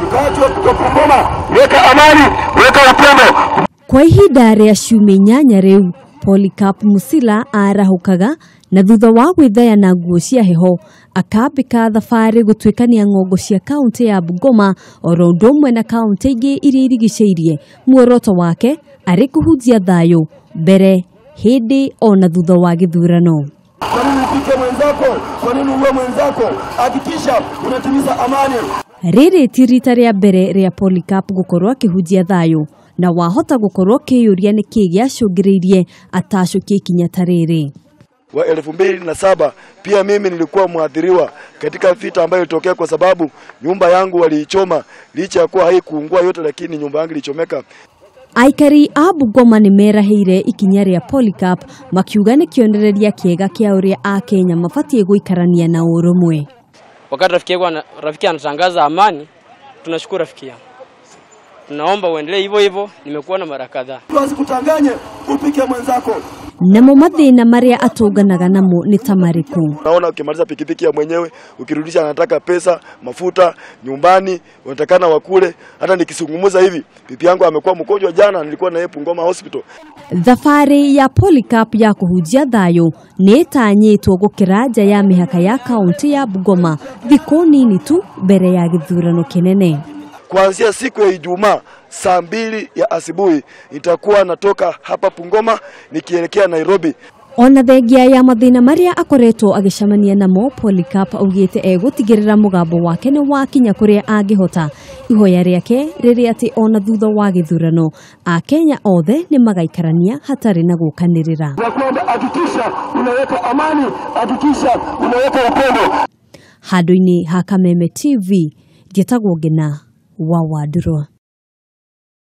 Mkaaji wa Bungoma, weka amani, weka upendo. Kwa ihinda rĩa ciumia 8 rĩu, Polycarp Musila arahũkaga na thutha wa gwĩthaya na nguo cia heho akambĩka thabarĩ gũtuĩkania ng'ongo cia kaũntĩ ya Bungoma oro ũndũ ũmwe na kaũntĩ ingĩ iria irigicĩirie. Muoroto wake arĩ kũhunjia thayũ mbere, hĩndĩ ona thutha wa gĩthurano. Kwa nini upike mwenzako? Kwa nini uwe mwenzako? Hakikisha unatimiza amani. Rĩrĩ ti rita rĩa mbere rĩa Polycarp gũkorwo akĩhunjia thayũ, na wahota gũkorwo ũkĩyũria nĩkĩ gĩacũngĩrĩirie atacũkie ikinya ta rĩrĩ. Wa 2007 pia mimi nilikuwa mwathiriwa katika vita ambayo ilitokea, kwa sababu nyumba yangu waliichoma, licha ya kuwa haikuungua yote, lakini nyumba yangu ilichomeka. Aikari a Bungoma nĩ merahĩire ikinya rĩa Polycarp makiuga nĩ kĩonereria kĩega kĩa ũrĩa Akenya mabatiĩ gũikarania na ũrũmwe. Wakati rafiki anatangaza amani, tunashukuru rafiki yangu. Tunaomba uendelee hivyo hivyo, nimekuona mara kadhaa. Usikutanganye, upike mwenzako. Namo mathĩna marĩa atũnganaga namo nĩ ta marĩkũ? Naona ukimaliza pikipiki ya mwenyewe, ukirudisha anataka pesa, mafuta, nyumbani, wanatakana wakule. Hata nikizungumza hivi, bibi yangu amekuwa mgonjwa jana, nilikuwa na yeye Bungoma Hospital. Thabarĩ ya Polycarp ya kũhunjia thayũ nĩ ĩtanyĩtwo gũkĩra nja ya mĩhaka ya kaũntĩ ya Bungoma thikũ nini tu mbere ya gĩthurano kĩnene. Kuanzia siku ya Ijumaa saa 2 ya asubuhi nitakuwa natoka hapa Bungoma nikielekea Nairobi. Ona thengia ya mathĩna marĩa akoretwo agĩcemania namo, Polycarp augĩte egũtigĩrĩra mũgambo wake nĩ wakinya kũrĩa angĩhota. Ihoya rĩake rĩrĩ atĩ ona thutha wa gĩthurano Akenya othe nĩ magaikarania hatarĩ na gũkanĩrĩra. Ya kwamba hakikisha unaweka amani, hakikisha unaweka upendo. Handũ-inĩ ha Kameme TV, njĩtagwo Ngina wa Wandũrwa.